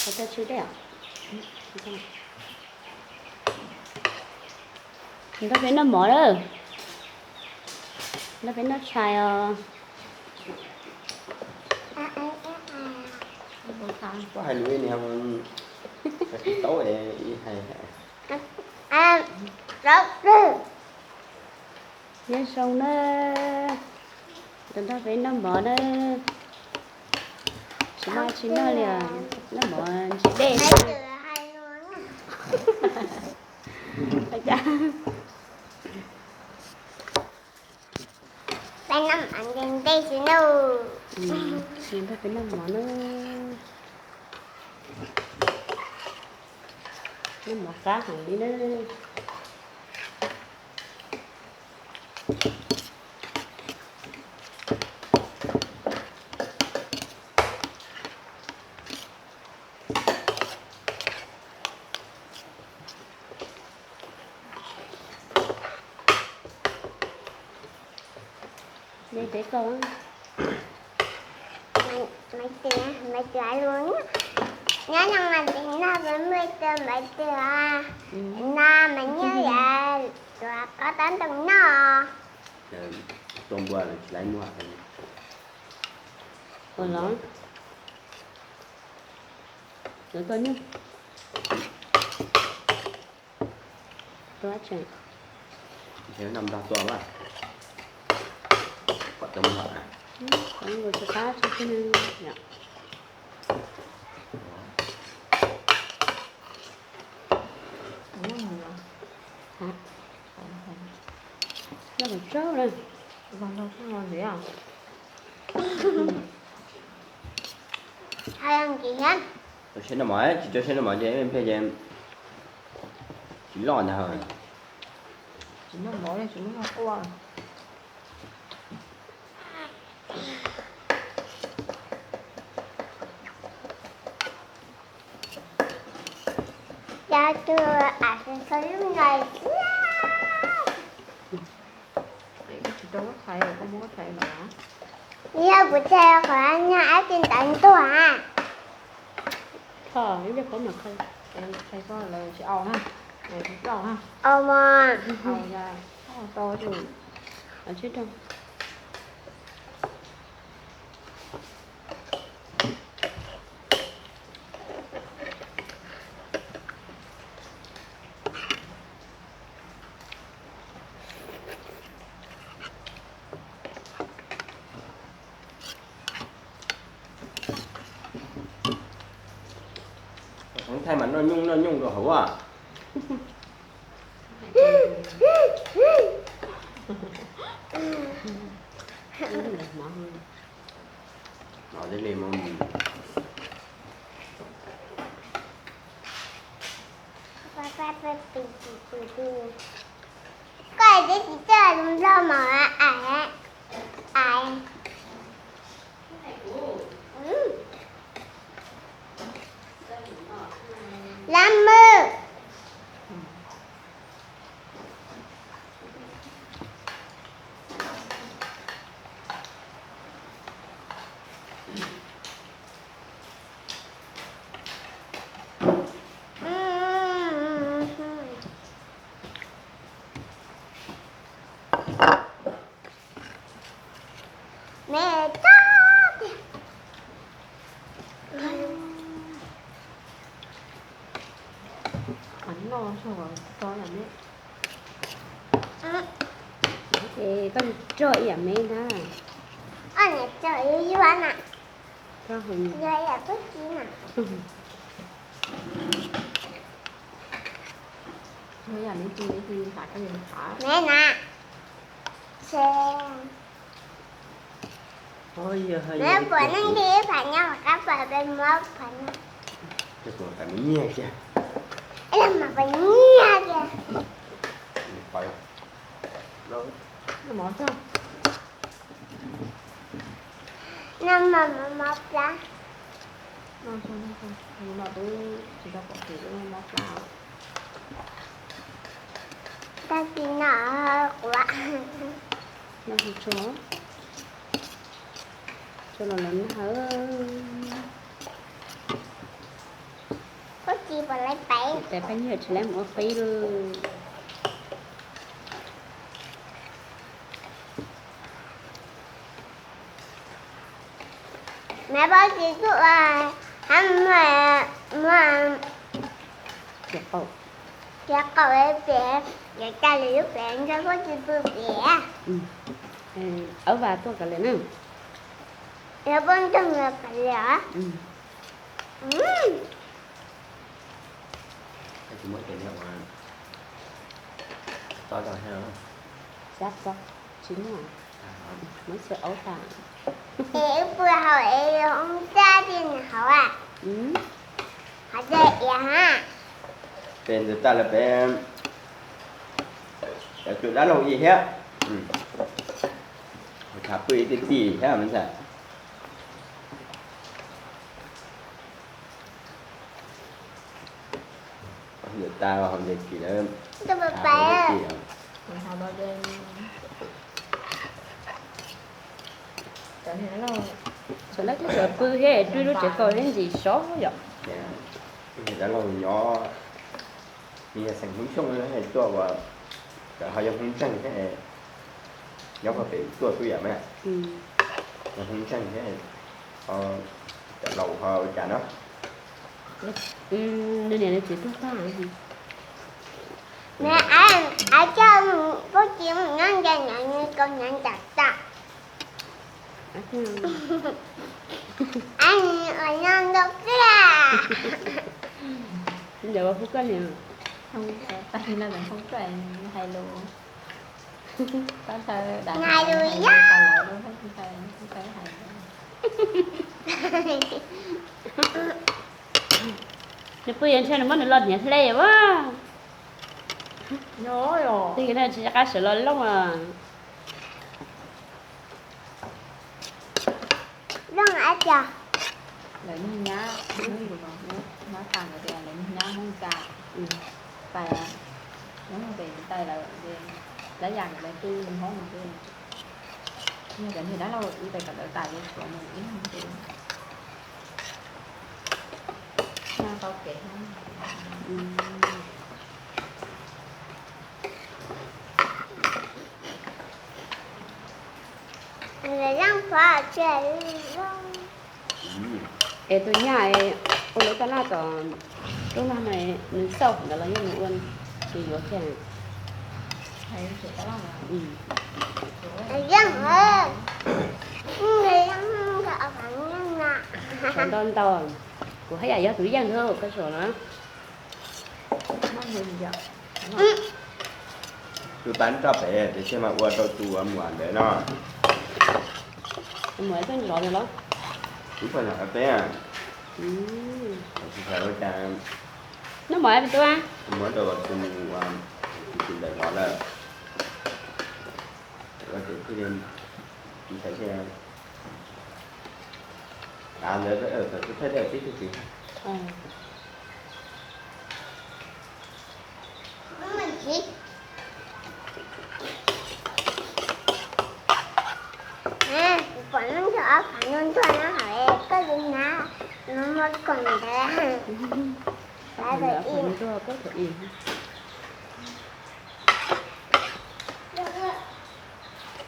Nrog peb noj mov lawm, nrog peb noj tshais os. Koj hais lus ib niag tsis tau es ib hais. Nyob zoo na, nrog peb noj mov na. Tsis muaj tsis noj li, noj mov ntsis dej. Peb noj mov ntej ntej xwb na. Nrog peb noj mov na. Noj mov qab heev li na. Neb peb koj, Maiv Twm, Maiv Twm lus nyob nyob no mas tis no peb muaj ib tug Maiv Twm no mas nyob yav tuav kob tab ntoo noj. Tua npua tsis laib muag. Ua los tua nyuj. Tua tseem. Nrog tua mas. Kom tua muag. Kom tua tsis qab tsis tsis yom. Noj mov tsaug na. Tsis tau siab noj mov ces pliag ces tsis loj ntag. Tsis noj mov tsis muaj quaj. Cov tus am txhua lub nroog xwb. Tsis tau koj thaiv, koj muab koj thaiv los. Yog kuv thaiv qhov nyuag ab tsi ntawd ntuag. Thov ib yog koj mas thaiv, thaiv koj lawv tsis au na, tsis au na. Au mas. Au ya, tau tus. Tsib rau. Thaij mas noj nyuj noj nyuj rau hauv a. Koj twb tsis txawj nplog mas ais, ais. Lab mw. Me txob tiag. Noj tso tso yam me. Es koj rog ib yam me na. Koj niam rog ib yuav na. Rog heev. Yog yam tub ci na. Yog yam me ci me ci xav koj yam xav. Me na. Neb puas neej li ib phav nyob mas kab pais peb muab phav nyob. Nyiag kiag. Mas pais nyiag kiag. Noj mov mov plab. Noj tso, noj tso, no twb tsis tau pom kev, noj mov plab. Tag kis no quav. Noj tso, tso los los nag. Tais paj nyuag tsis lab mus ua qib lawm. Maiv Paj Tsis tuaj ua hab muag, muag txiav qaum, txiav qaum piam, yuav coj lwm lub piam nrog Paj Tsis pw piam. Awb vas tuaj kawg li na. Yog Paj Tsis tuaj kawg li os. Xyab txob tsis muaj, muab txiav aub tas. Es wb pw hauv es hoob tsab tij hauv a. Hov txog iav ha. Peb ntxuav tag lawm peb yuav tsum dab laug ib thiab. Tshav pw ib tij tij thiab me ntxhais. Ntawm tas hauv ntses kis lawm. Txawm lawv twb txawm pw thiab, twb lub tsev kaus thiab ntxim sov yom. Dab laug nyob, nws yog xeem Hmoob Xyooj tuaj ua, cov ho yog Hmoob Ntseeg thiab, nyob puag pem tuaj xwb yom me. Yog Hmoob Ntseeg thiab, cov laus ho ua cas no. Nws niam nws txiv tuag tag. Nws, a, coj Paj Tsis mus nyob nce nyob nws kaus hniav nram tag. Ua nyob ntau kiag. Ntawd ua pub koj niam. Tag no hais lus, hais lus yog. Nws pw yuav ntshai nws muab nws los hniav hle a. Tsis qab sawv los looj a. Looj ab tiag. Lawv niag nyab, nyab tas lawv niag nyab Hmoob Ca, tais, nyob pem tais lawv, lab yam lawv pw Hmoob ces, yog cov niag dab laug ib tais kom lawv tais li suav mus ib nyuag ces, nyaj tau kev. Es tus nyab ua lub taj laj tom roob laj no, nws xauj ntawd los yog nws ua, nws yuav kiag. Ntau ntau, kuv haj yam yog tus yeej thiab koj saib na. Tus tab nroj pem tias thiaj mas ua rau tus muam ntawd no. Tus muam tuaj zov ntawd los? Ib tug nyuam qhuav teb. Tsis tau ua cas. Noj mov tus, muab rau tus mus ua, tus txiv ntawd zov lawm. Ua ces thiaj li, ntawd thaij tib tug txiv. Kuv pom lub ntsej ob phav ntuag ntuag nyob hauv, koj li na, no muaj koom ntawd.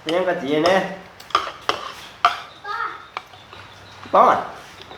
Yeej koj txiv ne? Paub.